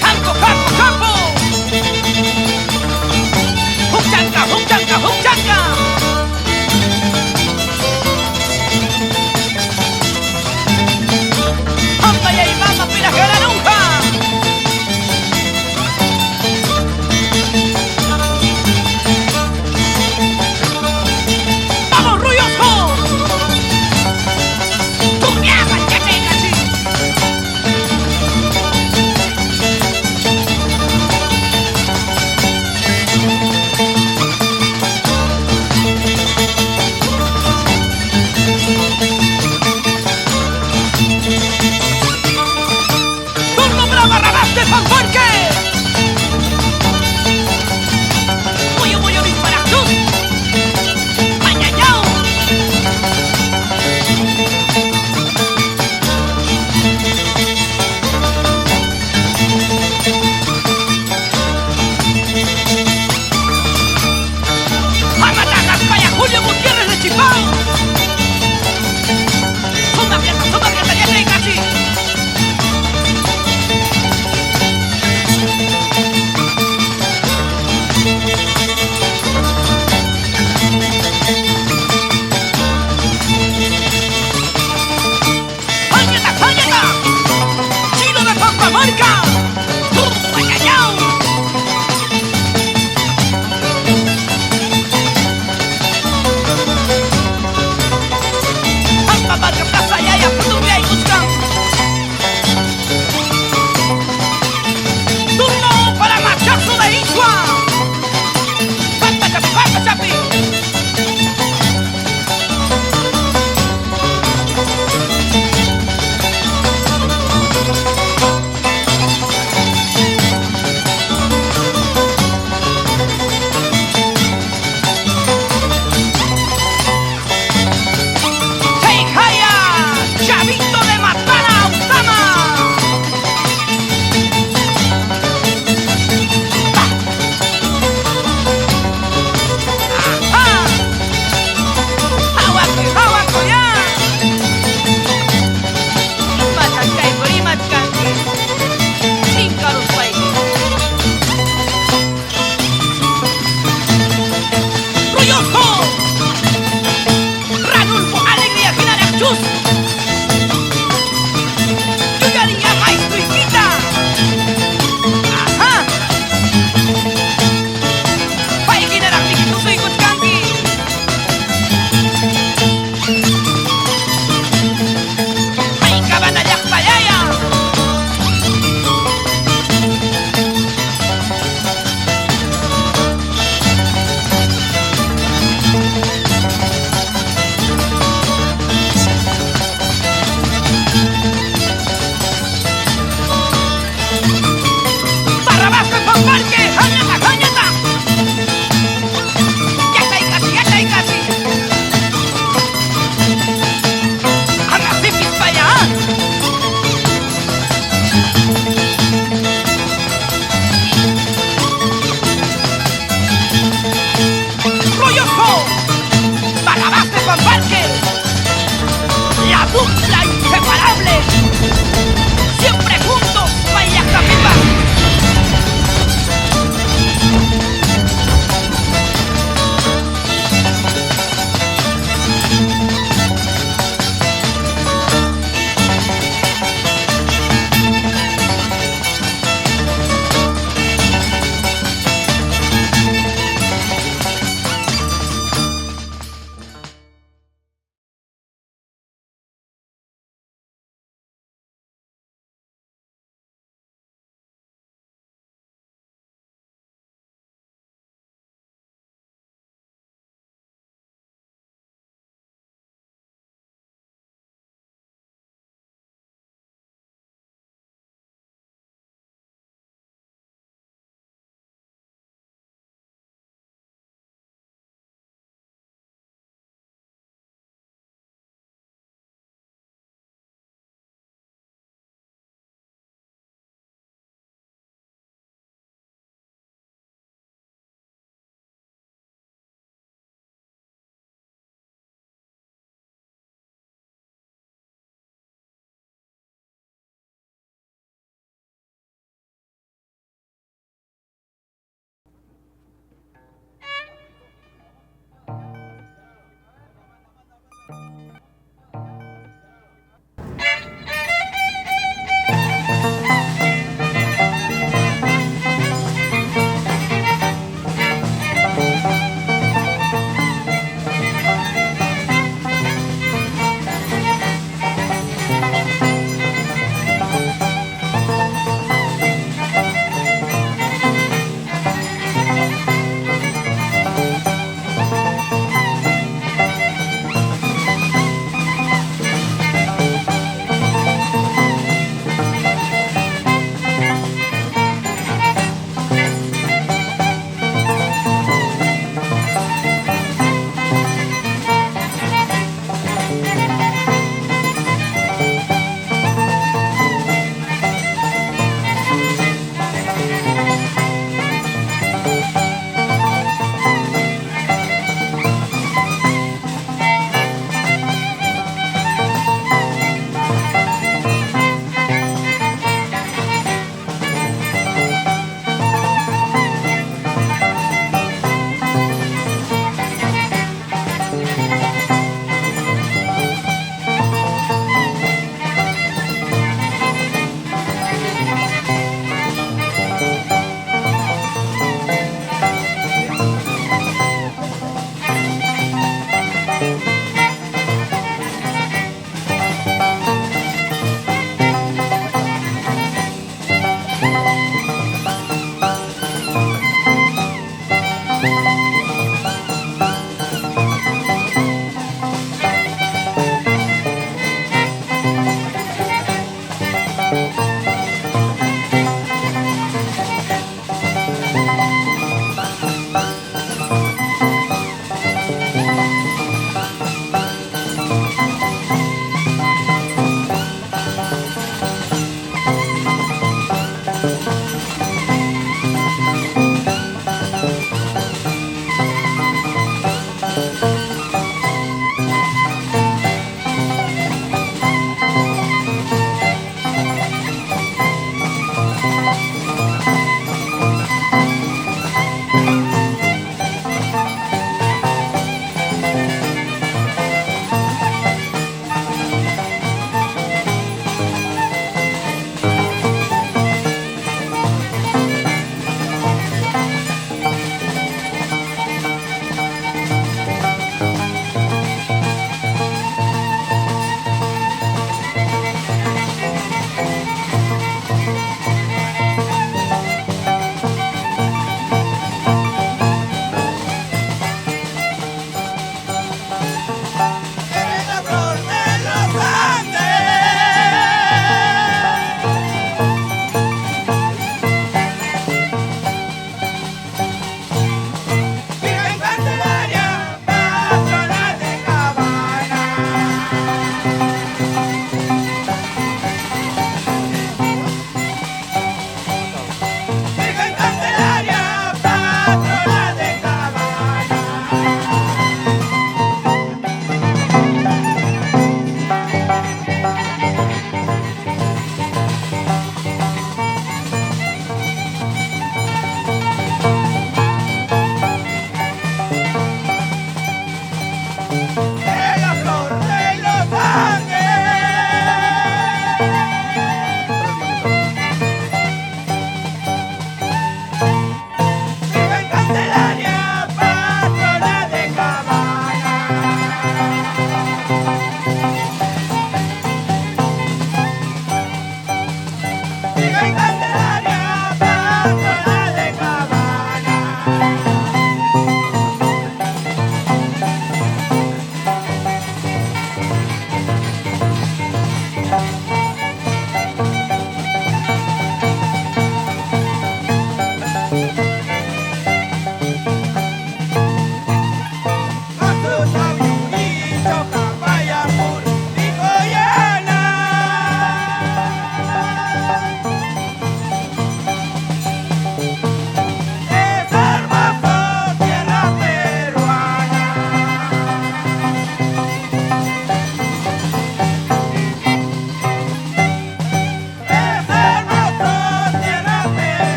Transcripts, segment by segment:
Campo, campo, campo. Huchanca, huchanca, huchanca. Pampa y mama pirajararunja. ¡Vamos, ruidoso! ¡Tuñaba, chachayachi!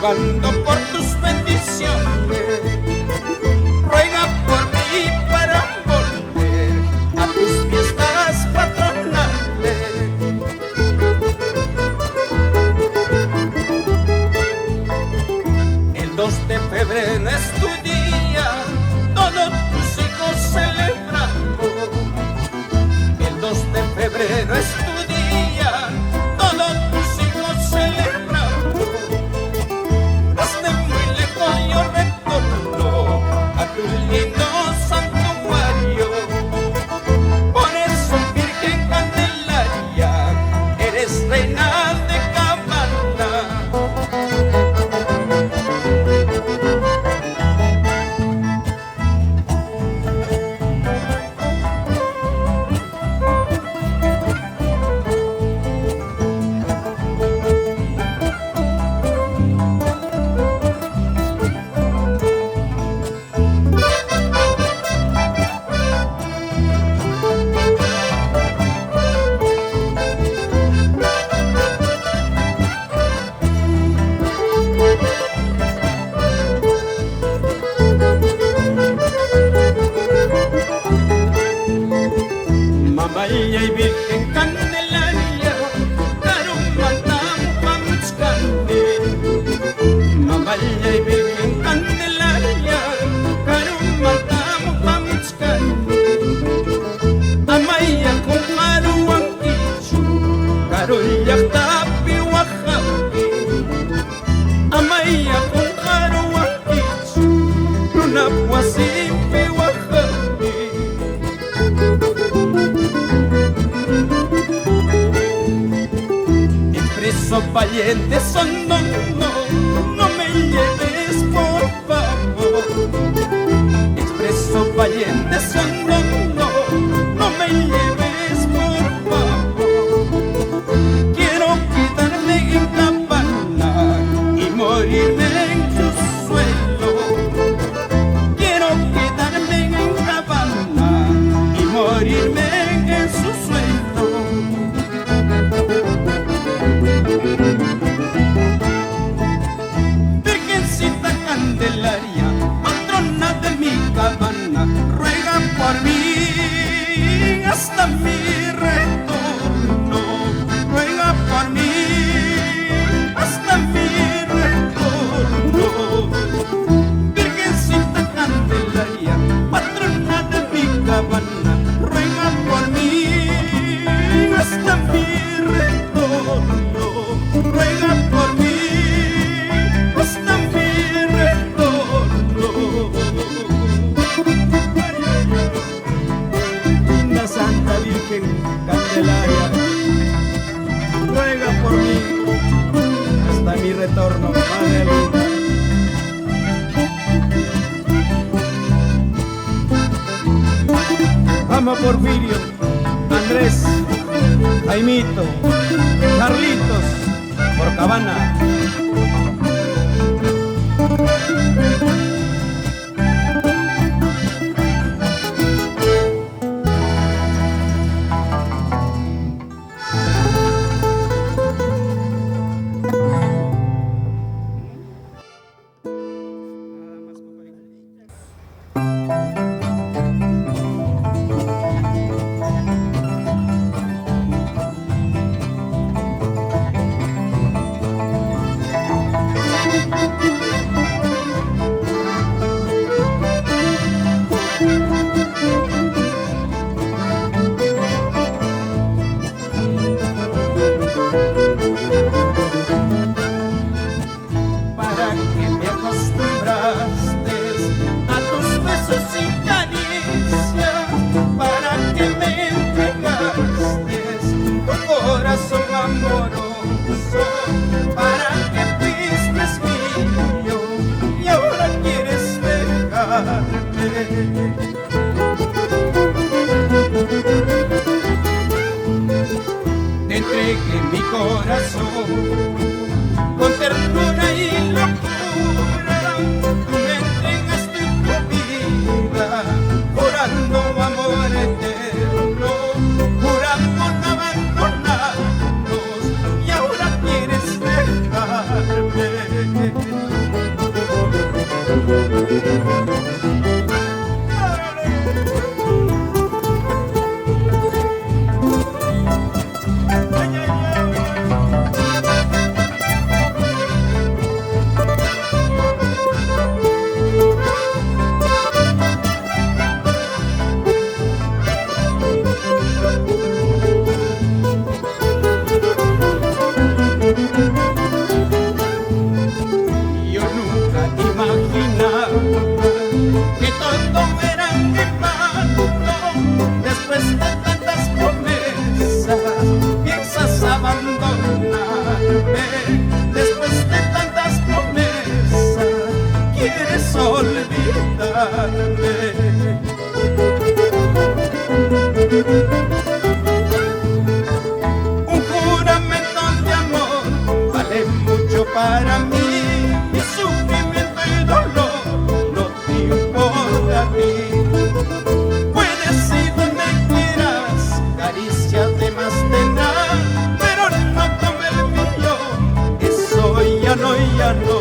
Rogando por tus bendiciones, ruega por mí para volver a tus fiestas patronales. El 2 de febrero es tu día, todos tus hijos celebramos. El 2 de febrero es tu día, todos tus hijos celebramos. Desde muy lejos yo retorno a tu lindo santuario. Por eso, Virgen Candelaria, eres reina de Cabana. Mamaya y Virgen Candelaria, karumantam pamuchkani. Mamaya y Virgen Candelaria, karumantam pamuchkani. Amaya con maruanquichu, karullaqtapi waqapi. Amaya con maruanquichu, runap wasinpi waqapi. Expreso valiente son, no, no, no me lleves por favor. Expreso valiente son, no, no, no me lleves por favor. Quiero quedarme en Cabana y morirme en tu suelo. Quiero quedarme en Cabana y morirme en su suelo. Virgencita Candelaria, patrona de mi cabana, ruega por mí hasta mi retorno. Ruega por mí hasta mi retorno. Virgencita Candelaria, patrona de mi cabana, ruega por mí hasta mi retorno. Ruega por mí hasta mi retorno. Linda Santa Virgen Candelaria, ruega por mí hasta mi retorno, Madre linda. Ama Porfirio, Andrés, Jaimito, Carlitos, por Cabana. Para que me acostumbraste a tus besos y caricias, para que me entregaste tu corazón amoroso, para que fuiste mío y ahora quieres dejarme. Te entregué mi corazón con ternura y locura, tú me entregaste tu vida, jurando amor eterno, jurando no abandonarnos, y ahora quieres dejarme. Piensas abandonarme después de tantas promesas, quieres olvidarme. Un juramento de amor vale mucho para mí, mi sufrimiento y dolor no te importa a ti. Puedes ir donde quieras, caricias de más tendrás, pero no como el mío, eso ya no, ya no.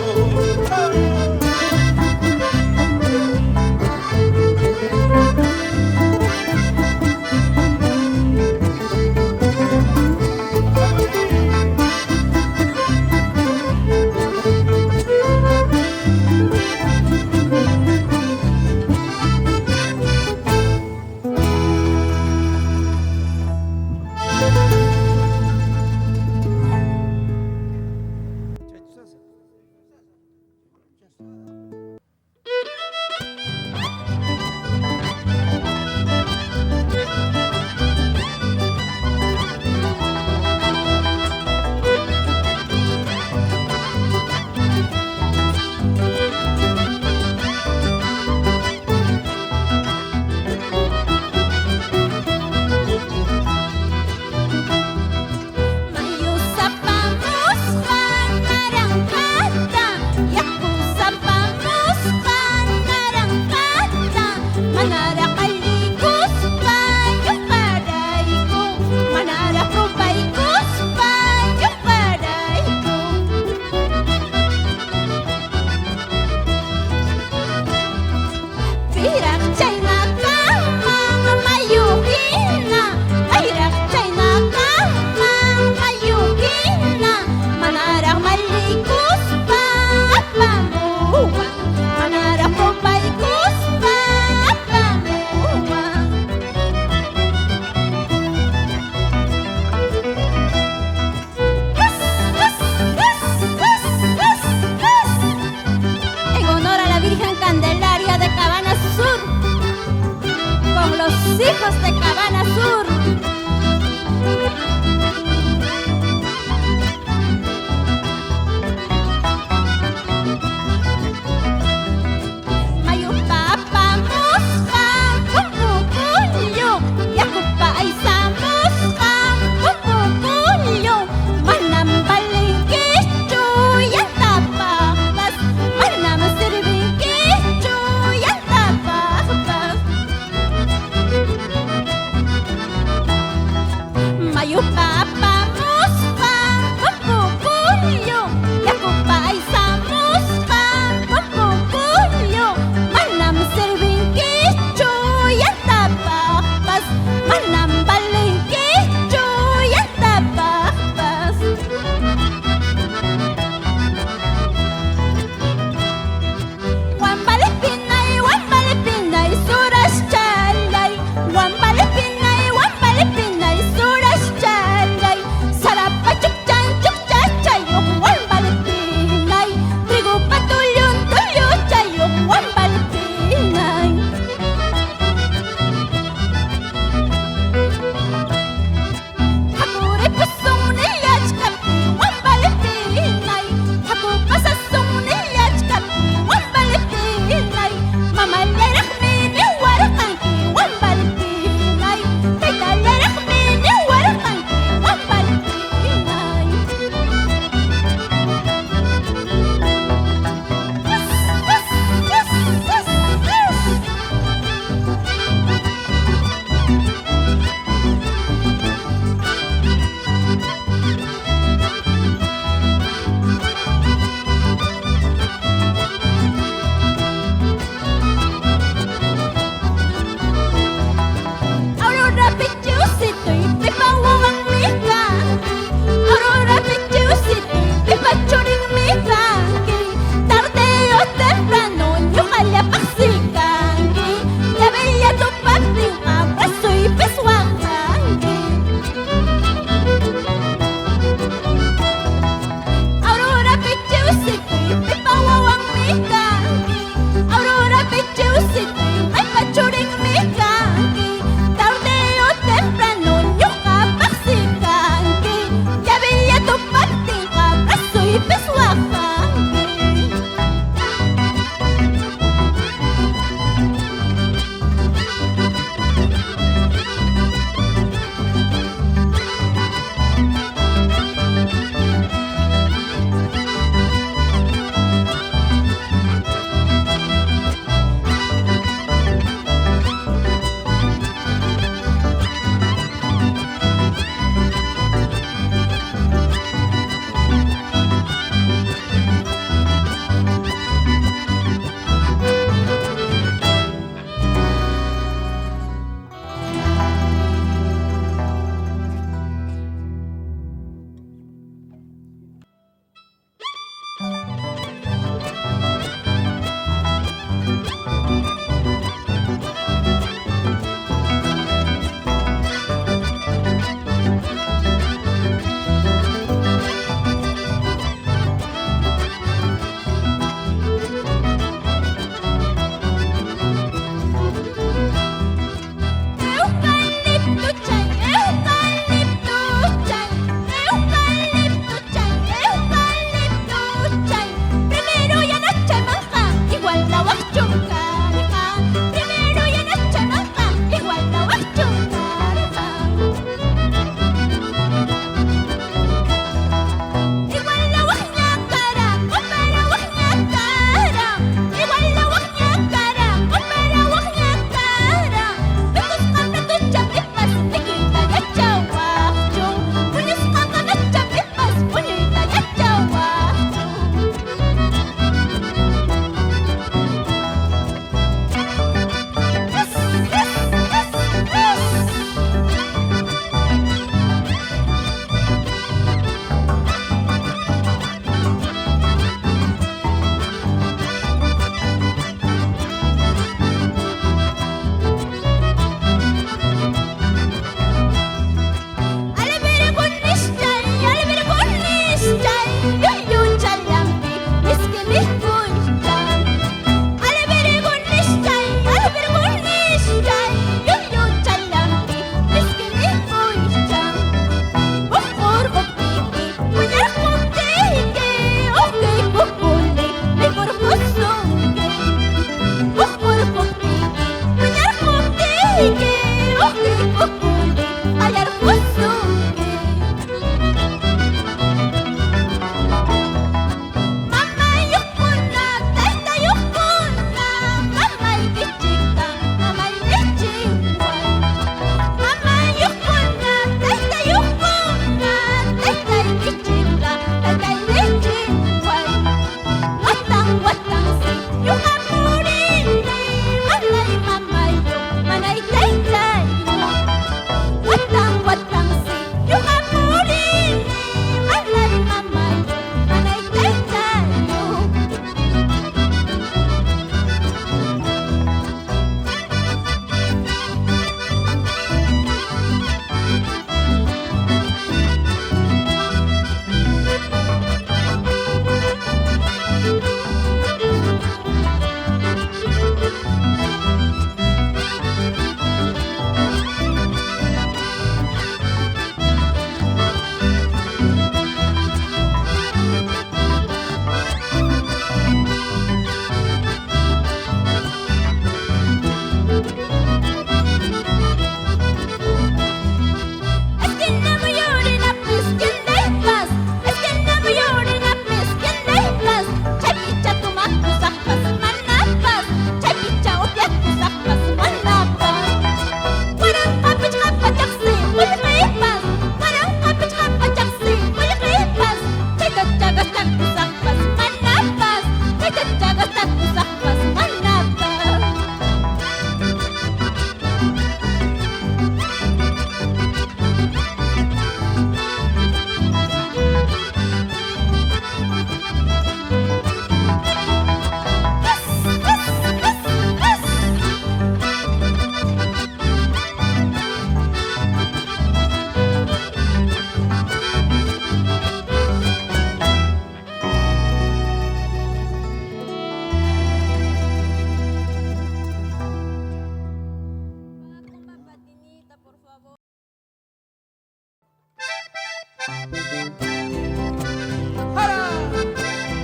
¡Jara!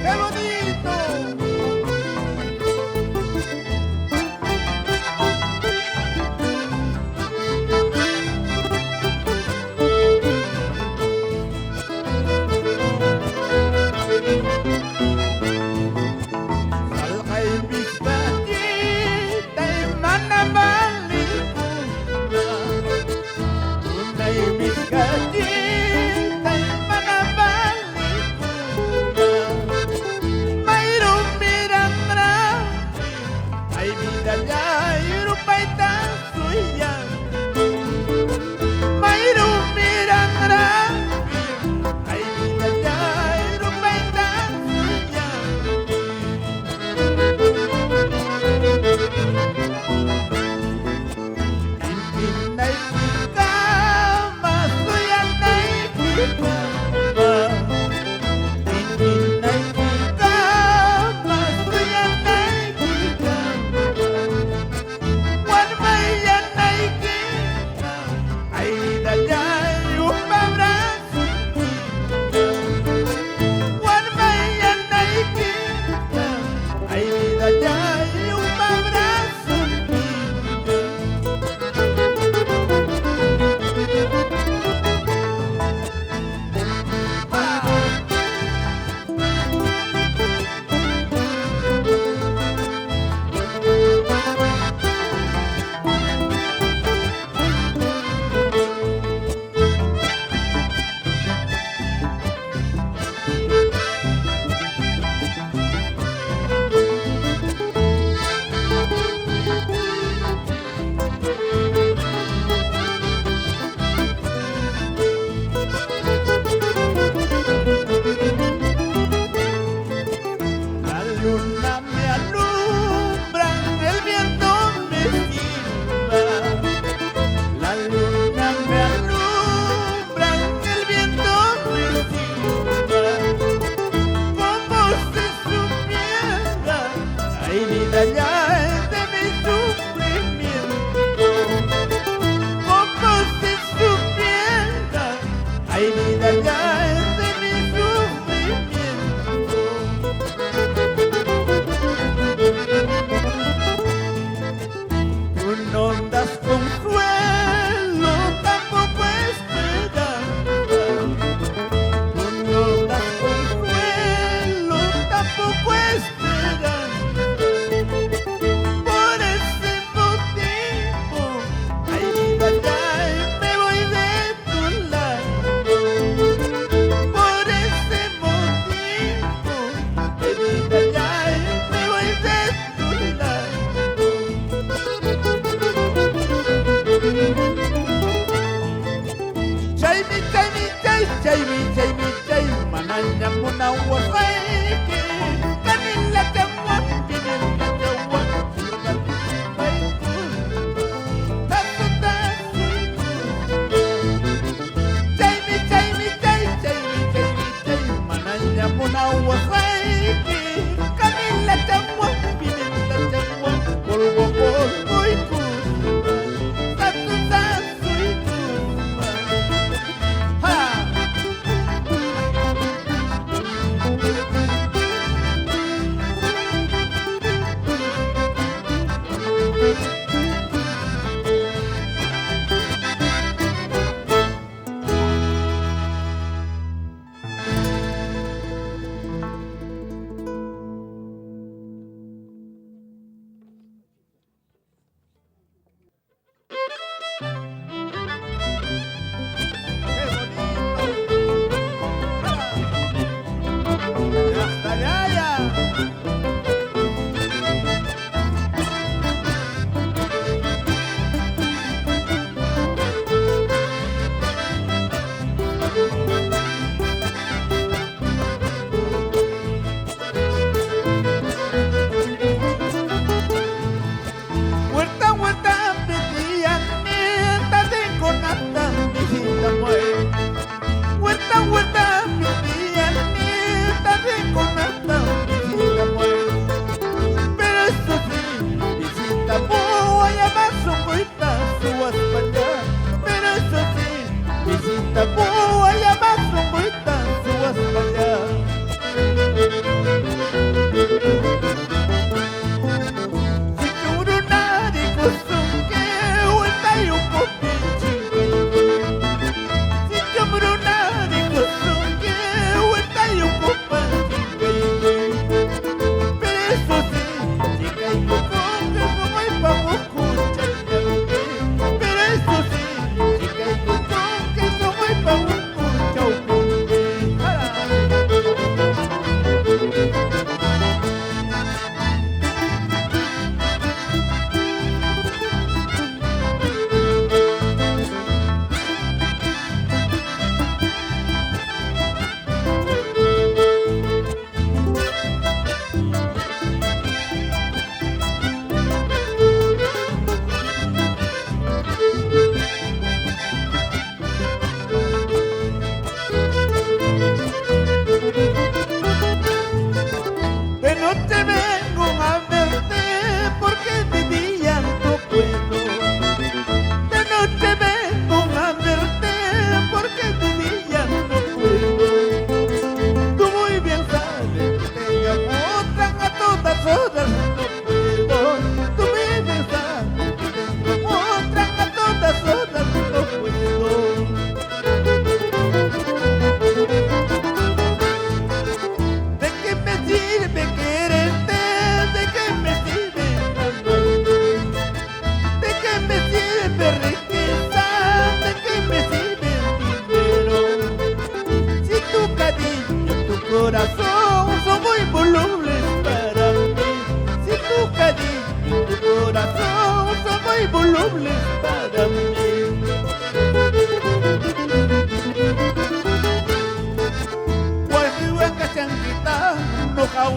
¡Qué bonito!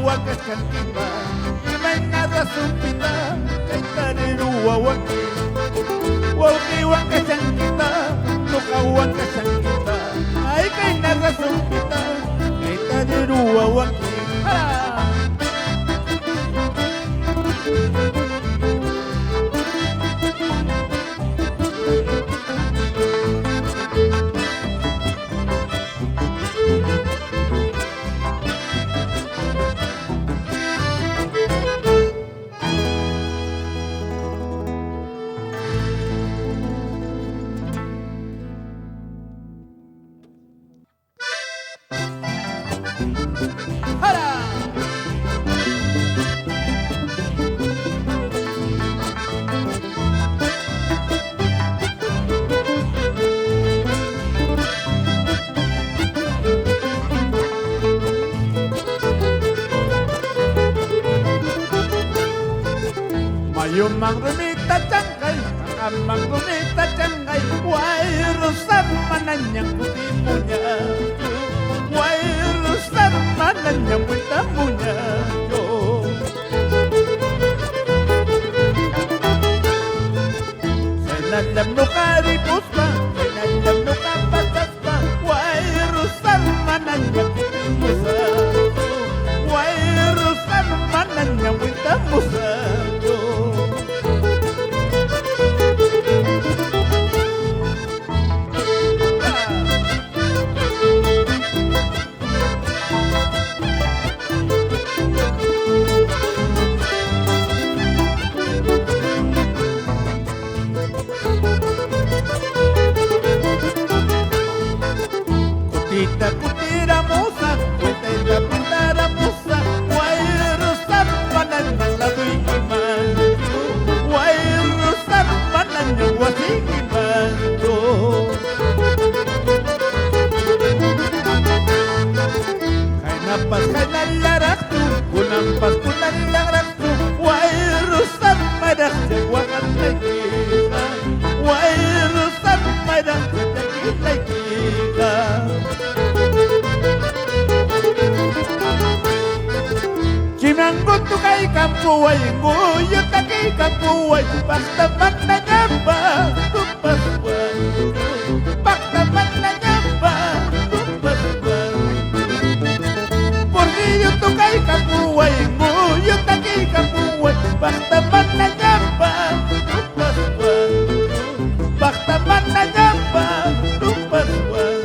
Wakashankita, imayna rasunpita, kaytariruwa waki. Wawqi wakashankita, nuqa wakashankita, ay kayna rasunpita, kaytariruwa waki. Mayumang rumita changay, amang rumita changay, wayrusar mananyang kutipunya, wayrusar mananyang witamunya. Senalam no karipuspa, senalam no kapasaspa, wayrusar mananyang kutipusa, wayrusar mananyang witamusa. Kutita kutira musa, kutita kutira musa, wayrusar mananyang laduikiman, wayrusar mananyang wasikiman. Kainapas kainalaraktu, kunampas kunalaraktu, wayrusar mananyang wakantakita, wayrusar mananyang takita. Chimangutu kay kampuay, nguyo takay kampuay, basta man na nyamba, tumpaswan. Basta man na nyamba, tumpaswan. Porrillo tukay kampuay, nguyo takay kampuay, basta man na nyamba, tumpaswan. Basta man na nyamba, tumpaswan.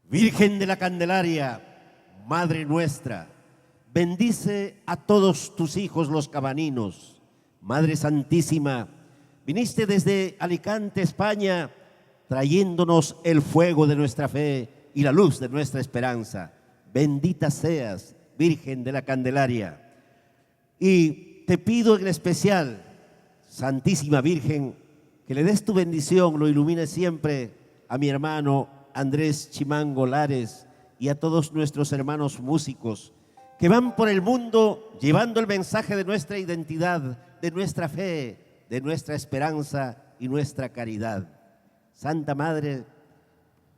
Virgen de la Candelaria, Madre nuestra, bendice a todos tus hijos los cabaninos. Madre Santísima, viniste desde Alicante, España, trayéndonos el fuego de nuestra fe y la luz de nuestra esperanza. Bendita seas, Virgen de la Candelaria. Y te pido en especial, Santísima Virgen, que le des tu bendición, lo ilumine siempre a mi hermano Andrés Chimango Lares y a todos nuestros hermanos músicos que van por el mundo llevando el mensaje de nuestra identidad, de nuestra fe, de nuestra esperanza y nuestra caridad. Santa Madre,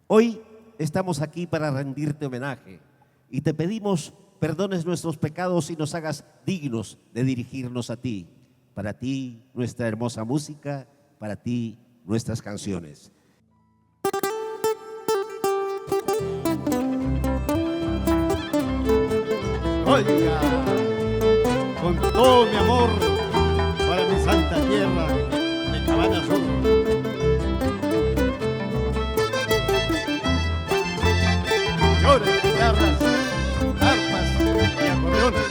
hoy estamos aquí para rendirte homenaje y te pedimos perdones nuestros pecados y nos hagas dignos de dirigirnos a ti. Para ti nuestra hermosa música, para ti nuestras canciones. Oiga, con todo mi amor para mi santa tierra de Cabana Sur. Lloren guitarras, arpas y acordeones.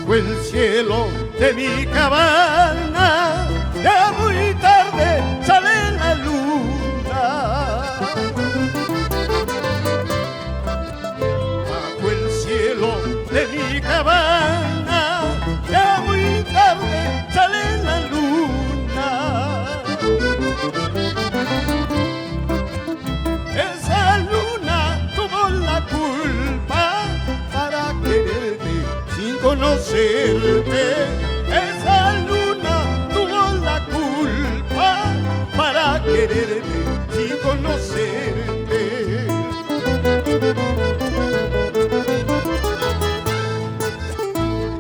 El cielo de mi cabana, ya muy tarde sale la luna. Bajo el cielo de mi cabana, ya muy tarde sale la luna. Esa luna tuvo la culpa para quererte sin conocerte. Esa luna tuvo la culpa para quererte sin conocerte.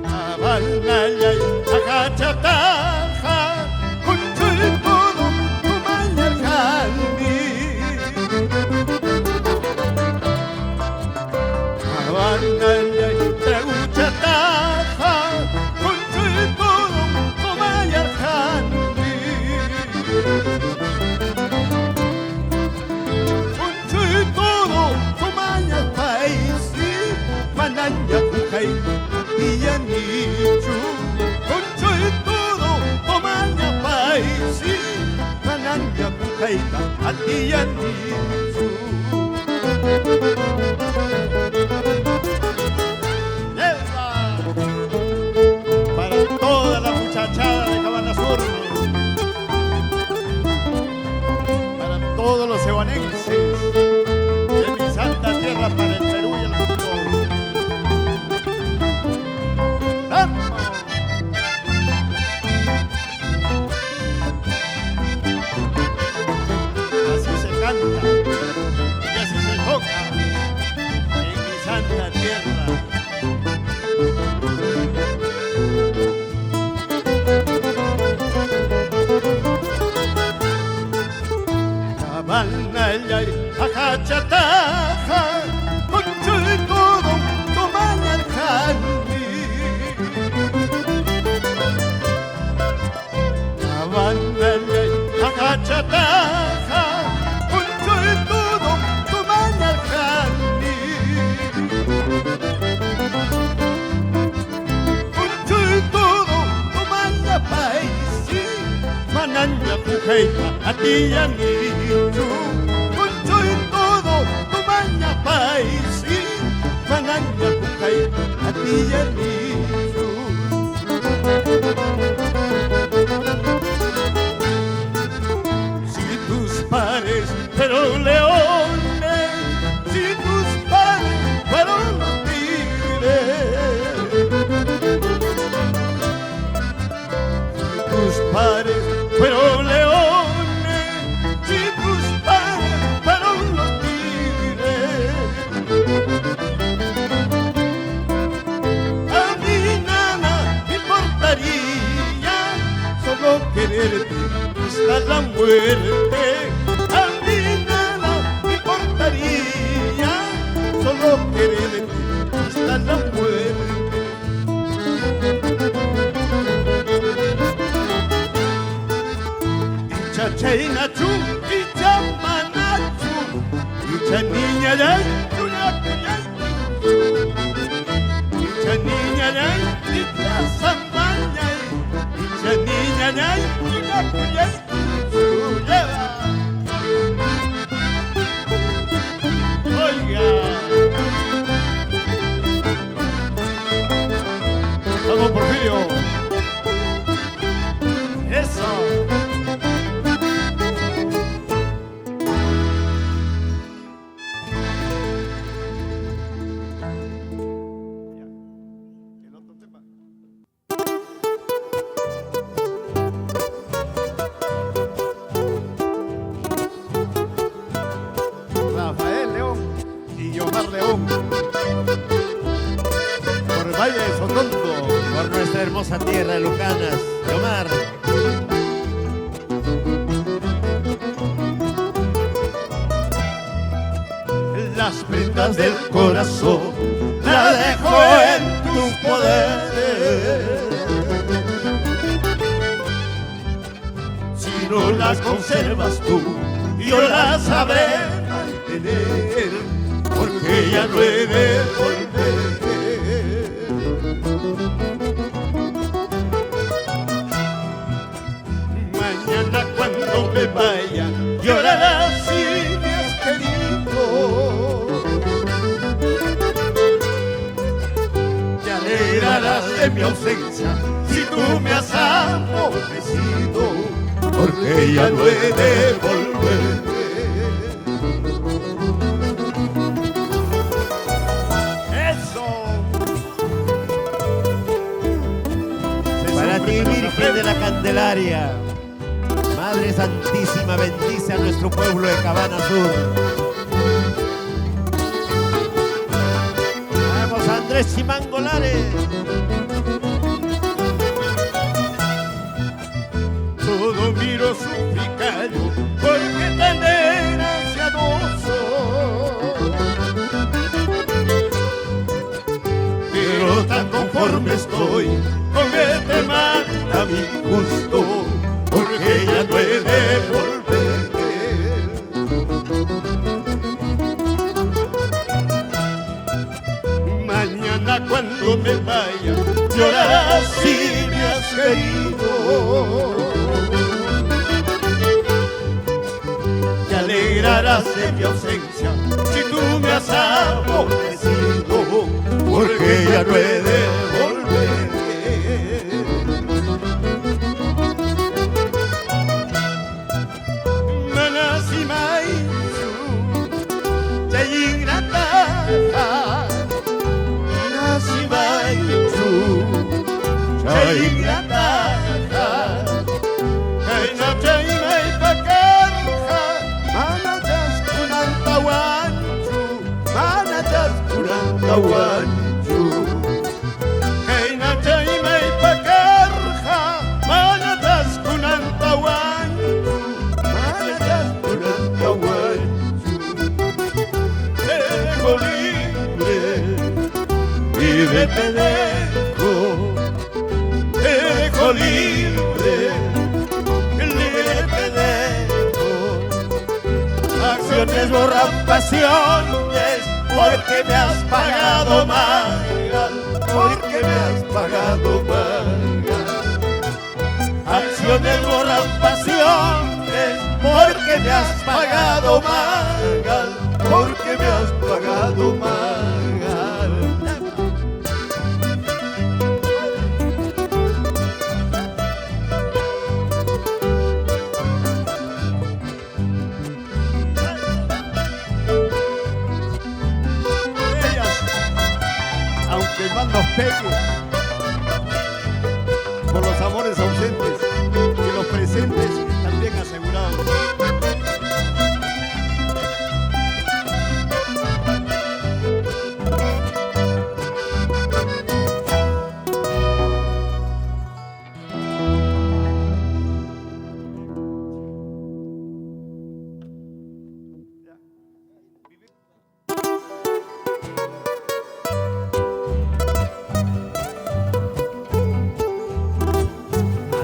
Abalnayay, ajachataja, concho y todo, tumañarjani. Abalnayay, traguchataja, concho y todo, tumañarjani. Concho y todo, tumañarpaisi, manaña kujay, atiyanichu. Concho y todo, tumañarpaisi, manaña kujay, atiyanichu. Para toda la muchachada de Cabana Sur, para todos los sehuanenses de mi santa tierra, para el Perú y el mundo. ¡Vamos! Así se canta y así se toca en mi santa tierra. Cabalnayay, ajachataja, concho y todo, tumañarjani. Cabalnayay, ajachataja, concho y todo, tumañarjani. Concho y todo, tumañapaisi, manaña pujeita, atiyanichu. Concho y todo, tumañapaisi, manaña pujeita, atiyanichu. Si tus pares fueron leones, si tus pares fueron los tigres, si tus pares fueron leones, si tus pares fueron los tigres, a mí nada me importaría, solo quererte hasta la muerte. A mí nada me importaría, Chaynachu icha manachu, icha niñallay chullakullaykichu, icha niñallay icha samañay, icha niñallay chullakullaykichu. Lleva. Oiga. Vamos, Porfirio. Eso. El otro tema. Rafael León y Yomar León. Por el Valle de Sondondo. Por nuestra hermosa tierra de Lucanas, Yomar. Las prendas del corazón las dejo en tu poder. Si no las conservas tú, yo las sabré mantener, porque ya no he de volver. Mañana cuando me vaya, llorarás si me has querido. Te alegrarás de mi ausencia si tú me has aborrecido, porque ya no he de volver. ¡Eso! Para ti, Virgen de la Candelaria, Madre Santísima, bendice a nuestro pueblo de Cabana Sur. Vamos, Andrés Chimango Lares. Todo miro suplicallo, porque tan desgraciadoso. Pero tan conforme estoy con este mal a mi gusto, porque ya no he de volver. Mañana cuando me vaya, llorarás si me has querido. Te alegrarás de mi ausencia si tú me has aborrecido, porque ya no he de volver. Manasimaychu, chayingrataja, manasimaychu, chayingrataja, kayna chaymaypakarja, manachaskunantawanchu, manachaskunantawanchu. Kayna chaymaypakarja, manachaskunantawanchu, manachaskunantawanchu. Te dejo libre, libre te dejo libre, libre te dejo. Acciones borran pasiones, porque me has pagado mal, porque me has pagado mal. Acciones borran pasiones, porque me has pagado mal, porque me has pagado mal. Ellas, aunque más nos pegue, por los amores ausentes y los presentes también asegurados.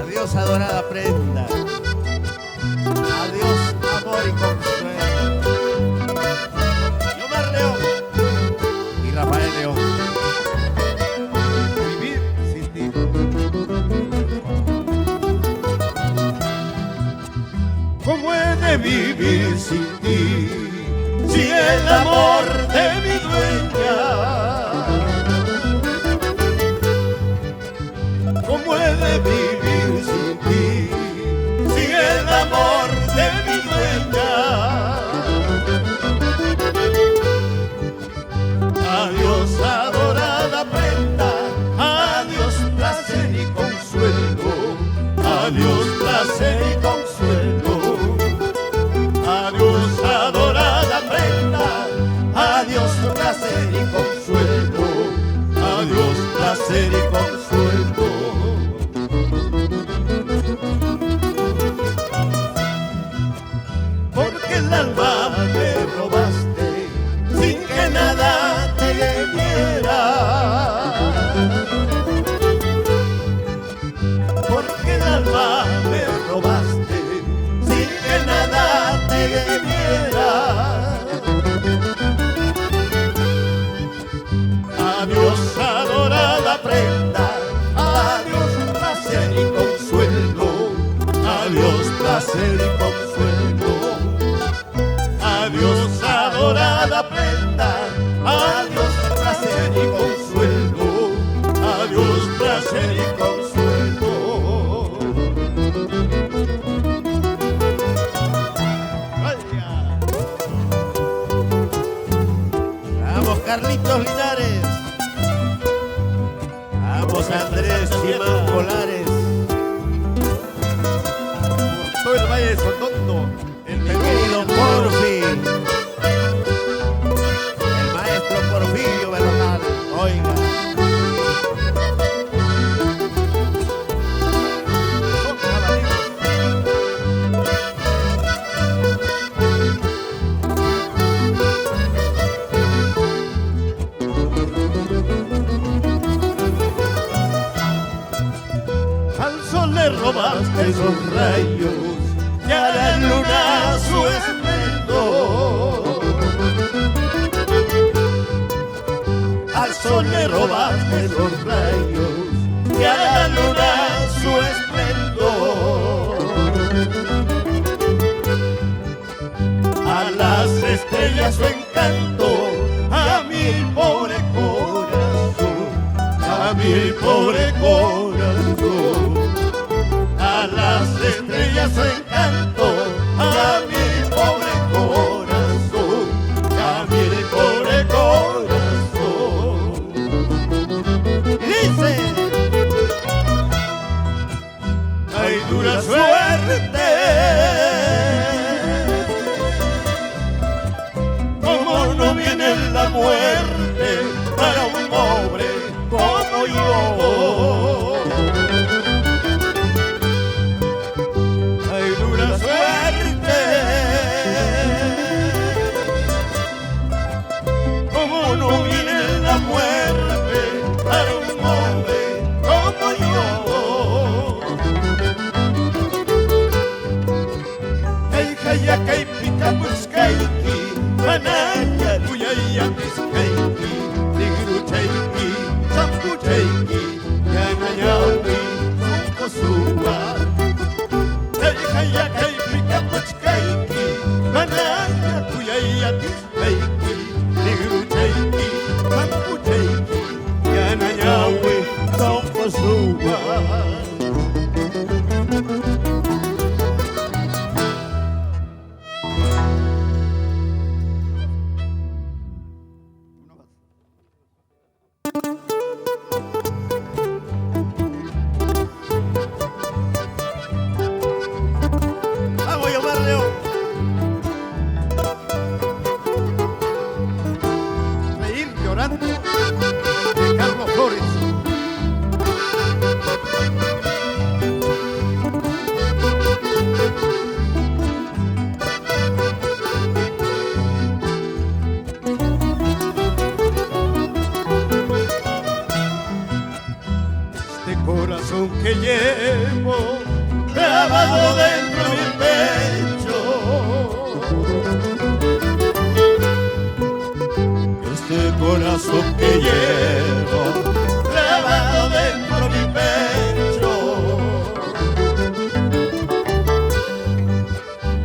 Adiós, adorada prenda. León. Vivir sin ti. ¿Cómo he de vivir sin ti? Si el amor de mi dueña. ¿Cómo he de vivir sin ti? Si el amor de mi dueña. Adiós, adorada prenda, adiós, placer y consuelo, adiós, placer y consuelo. Adiós, adorada prenda, adiós, placer y consuelo, adiós, placer y consuelo. Porque el alma me robaste sin que nada te debiera. Porque el alma me robaste sin que nada te debiera. Adiós, adorada prenda, adiós, placer y consuelo, adiós, placer y consuelo. Adiós, adorada prenda, adiós, placer y consuelo, adiós, placer y consuelo. ¡Vaya! Vamos, Carlitos Linares. Vamos, Andrés Chimán Colares. Por todo el Valle de Sondondo, el Mi Perú. querido Porfi. El maestro Porfirio Berrocal. Oiga. Son cabaninos. Al sol le robaste sus rayos y a la luna su esplendor. Al sol le robaste los rayos y a la luna su esplendor. A las estrellas su encanto, a mi pobre corazón, a mi pobre corazón. A las estrellas su encanto, a mi pobre corazón, a mi pobre corazón. Y dice. Ay, dura suerte, como no viene la muerte para un pobre como yo. Ay, dura suerte, como no viene la muerte para un pobre como yo. Kay hayakay pikapuchkayki, manaya kuyayatiskayki, tigruchayki, sampuchayki, yanayawi, sunqusuwa. Kay hayakay pikapuchkayki, manaya kuyayatiskayki, tigruchayki, sampuchayki, yanayawi, sunqusuwa. Vamos, Yomar León. Reír llorando de Carlos Flores. Este corazón que llevo grabado dentro de mi pecho. Este corazón que que llevo clavado dentro mi pecho.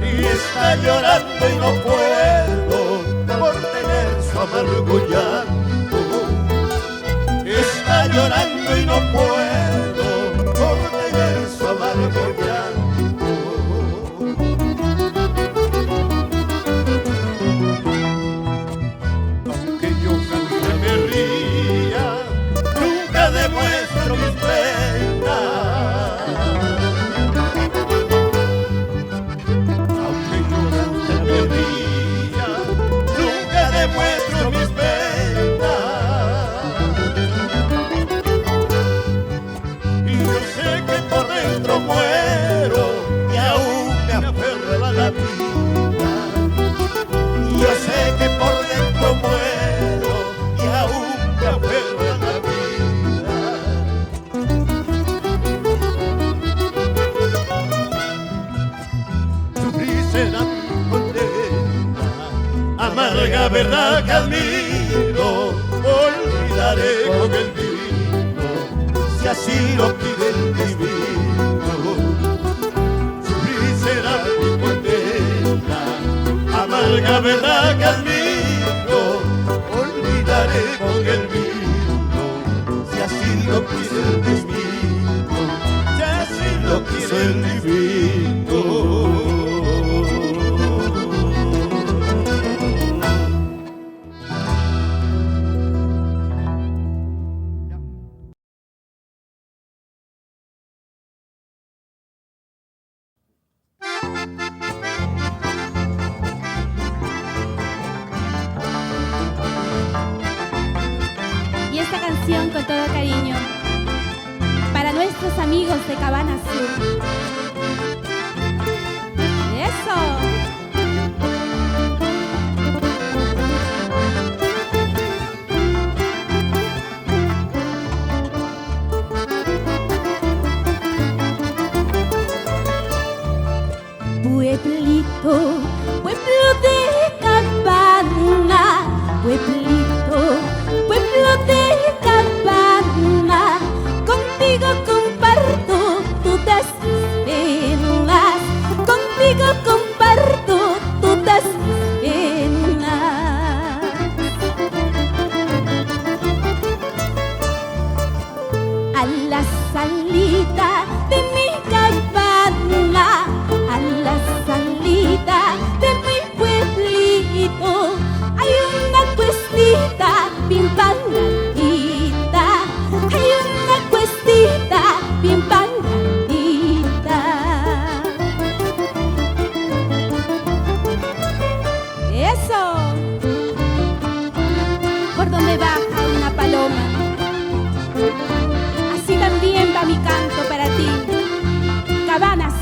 Y está llorando y no puedo contener su amargo llanto. Está llorando y no puedo contener su amargo llanto. Aunque yo cante y me ría, nunca demuestro mis penas. Aunque yo cante y me ría, nunca demuestro mis penas. Y yo sé que por dentro muero y aún me aferro a la vida. Yo sé que por dentro muero y aún me aferro a la vida. Sufrir será mi condena, amarga verdad que admiro, olvidaré con el vino, si así lo pide el divino. Sufrir será mi condena, amarga verdad que admiro, olvidaré con el vino, si así lo quiso el divino, si así lo quiso el divino. Y esta canción con todo cariño para nuestros amigos de Cabana Sur. ¡Eso! Pueblito, pueblo de Cabana, pueblito, pueblo de Cabana, contigo comparto todas mis penas, contigo comparto todas mis penas. A la salida de mi cabana, a la salida de mi pueblito, hay una cuestita bien paradita, hay una cuestita bien paradita. ¡Eso! Por donde baja una paloma, así también va mi canto para ti, Cabana Sur.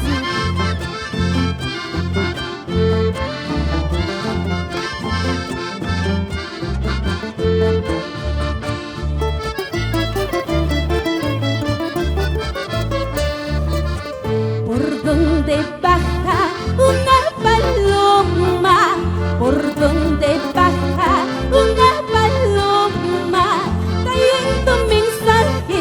Por donde baja una paloma, por donde baja una paloma, trayendo mensaje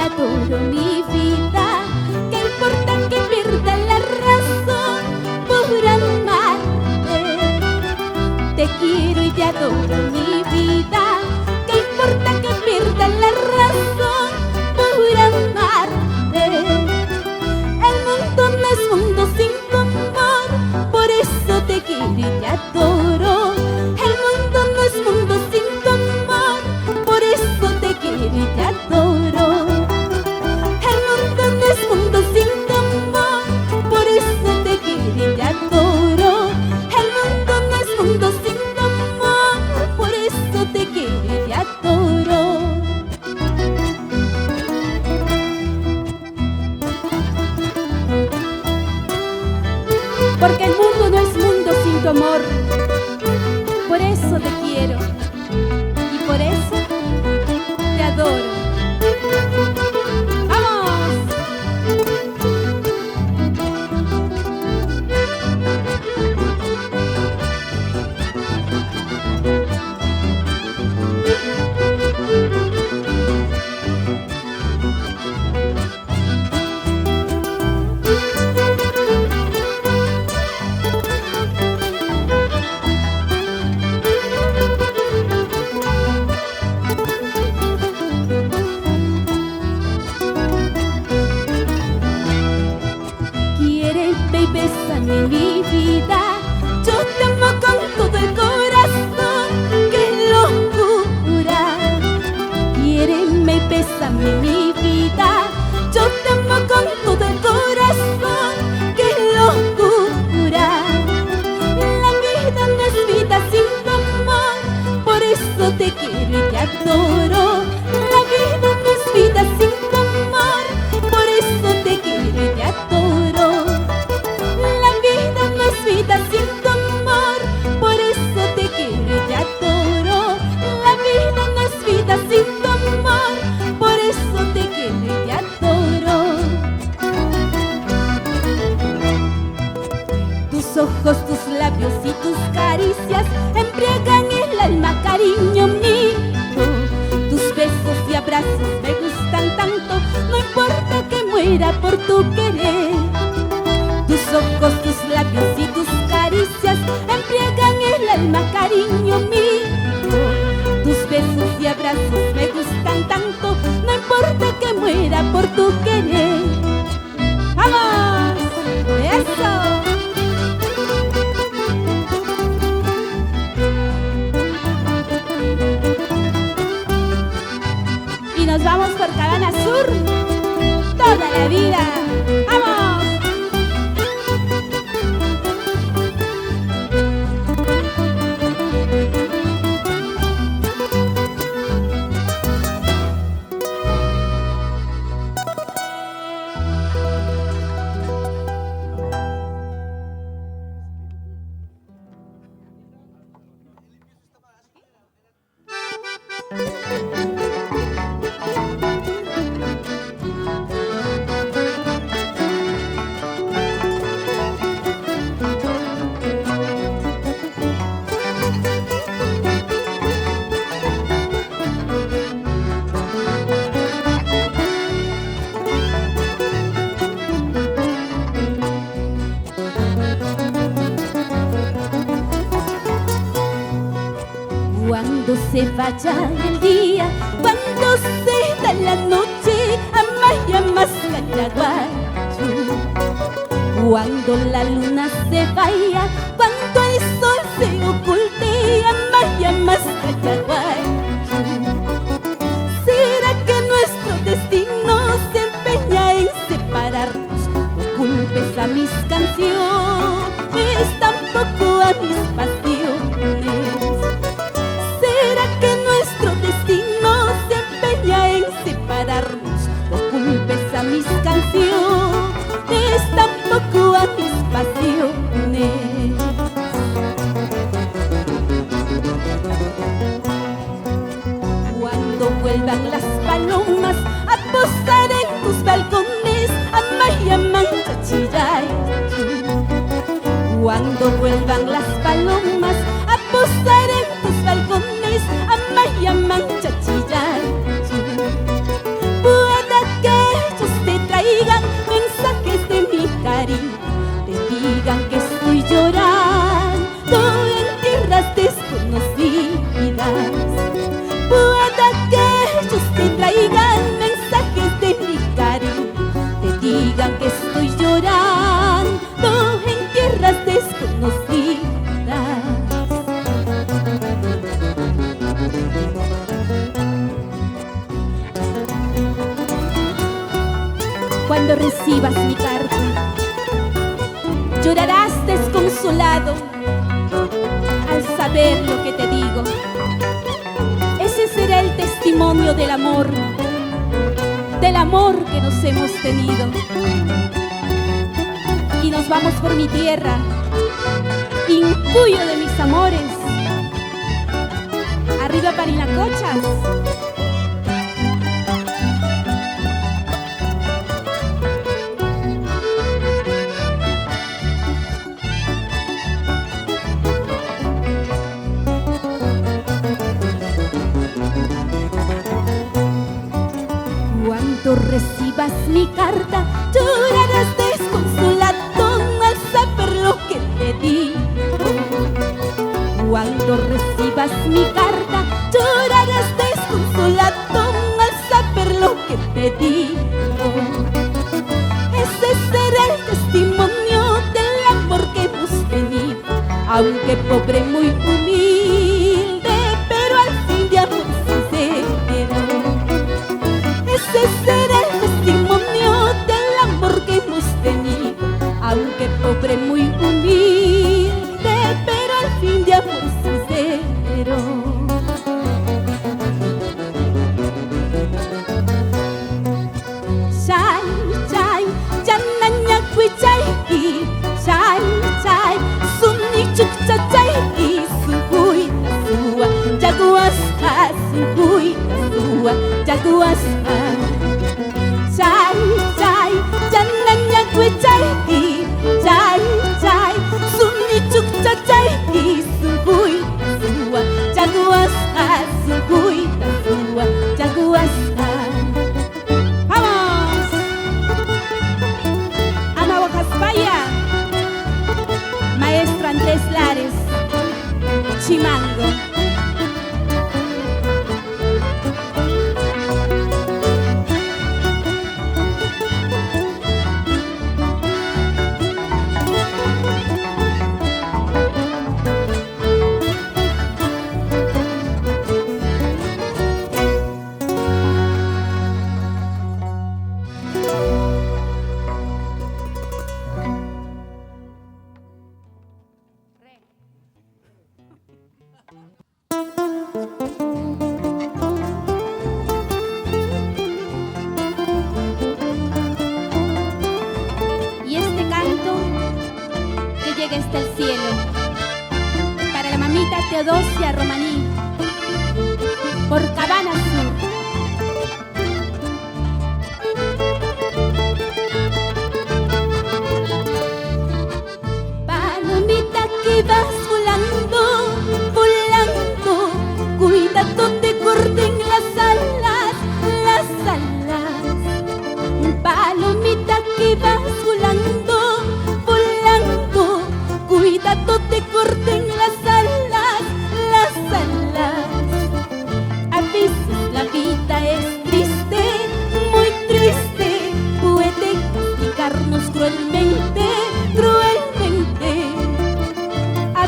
adoro, mi vida. ¿Qué importa que pierda la razón por amarte? Te quiero y te adoro, mi vida. ¿Qué importa que pierda la razón por amarte? El mundo no es mundo sin tu amor, por eso te quiero y te adoro. El mundo no es mundo sin tu amor, por eso te quiero y te adoro. El mundo no es mundo sin tu amor, por eso te quiero y te adoro. El mundo no es mundo sin tu amor, por eso te quiero y te adoro. Porque el mundo no es mundo sin tu amor, por eso te quiero y por eso te adoro. ¡Vamos! Quiéreme y bésame, mi vida. Yo te amo con todo el corazón. ¡Qué locura! Quiéreme y bésame, mi vida. Yo te amo con todo el corazón. ¡Qué locura! La vida no es vida sin tu amor, por eso te quiero y te adoro. La vida no es vida sin tu amor, por eso te quiero y te adoro. La vida no es vida sin tu amor, por eso te quiero y te adoro. La vida no es vida sin tu amor, por eso te quiero y te adoro. Tus ojos, tus labios y tus caricias embriagan el alma, cariño mío. Tus besos y abrazos me gustan tanto, no importa que muera por tu querer. Tus ojos, tus labios y tus caricias embriagan el alma, cariño mío. Tus besos y abrazos me gustan tanto, no importa que muera por tu querer. ¡Vamos! ¡Eso! Y nos vamos por Cabana Sur toda la vida. ¡Vamos! Cuando se vaya el día, cuando se da la noche, amaya más cachaguacho. Cuando la luna se vaya, cuando el sol se oculte, amaya más cachaguacho. ¿Será que nuestro destino se empeña en separarnos? No culpes a mis canciones, tampoco a mis pasiones. ¿Será que nuestro destino se empeña en separarnos? No culpes a mis canciones, tampoco a mis pasiones. Cuando vuelvan las palomas a posar en tus balcones, amaya mancha chillay. Cuando vuelvan las palomas a posar en tus balcones, amaya mancha chillay. Pueda que Cuando recibas mi carta, llorarás desconsolado al saber lo que te digo. Ese será el testimonio del amor que nos hemos tenido. Y nos vamos por mi tierra, Incuyo de mis amores. Arriba Parinacochas. Cuando recibas mi carta, llorarás desconsolado al saber lo que te digo. Cuando recibas mi carta, llorarás desconsolado al saber lo que te digo. Ese será el testimonio del amor que hemos tenido, aunque pobre, muy humilde, pero al fin de amor sincero. Ese será el testimonio del amor que hemos tenido, aunque pobre, muy humilde, pero al fin de amor sincero. Chay, chay, chanaña cuichayki, chay, chay, suni chukchachayki, sukuyta suwa, chaguasqa, sukuyta suwa, chaguasqa. Chay, chay, chanaña cuichayki, chay, chay, suni chukchachayki, sukuyta suwa, chaguasqa, sukuyta suwa, chaguasqa. ¡Vamos! Amahuajaspaya, maestro Andrés Lares, Chimango. Y este canto que llega hasta el cielo, para la mamita Teodosia Romaní, por Cabana Sur. Palomita que vas volando, volando, cuida donde corten las alas, las alas. Palomita que vas volando, volando, cuida donde corten las alas, las alas. A veces la vida es triste, muy triste, puede castigarnos cruelmente, cruelmente. A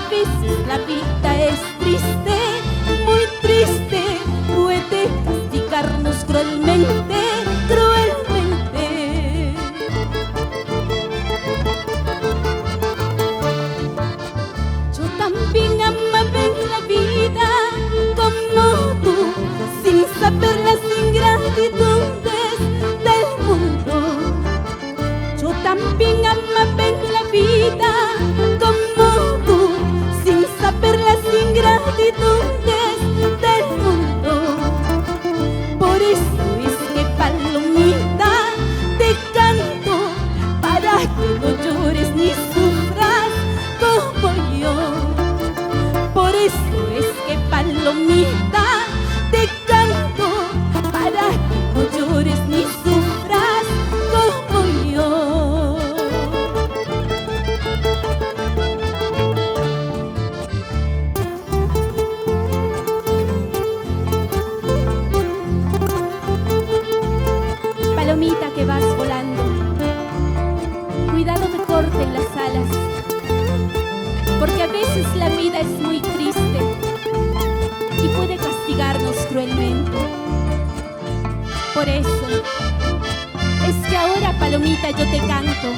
Palomita, yo te canto,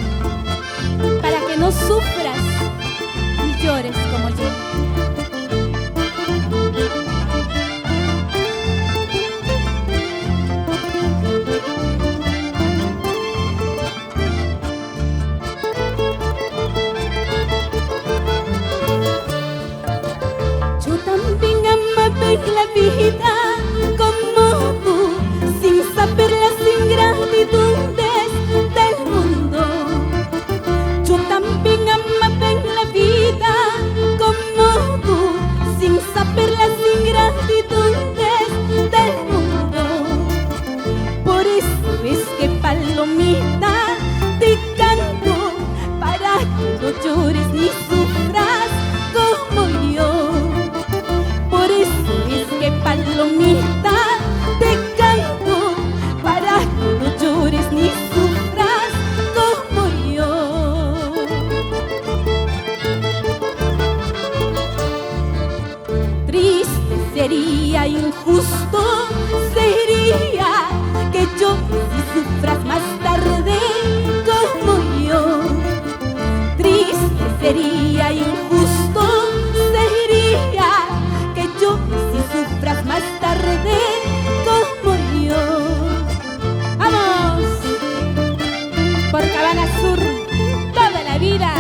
para que no sufras ni llores como yo. Yo también amaba en la vida como tú, sin saber las ingratitudes del mundo. Yo también amaba en la vida como tú, sin saber las ingratitudes del mundo. Por eso es que, palomita, te canto, para que no llores ni sufras como yo. Por eso es que, palomita, te canto, para que no llores ni sufras como yo. Triste sería, injusto sería que yo si sufras más tarde como yo. Triste sería, injusto sería que yo si sufras más tarde como yo. ¡Vamos! Por Cabana Sur, toda la vida.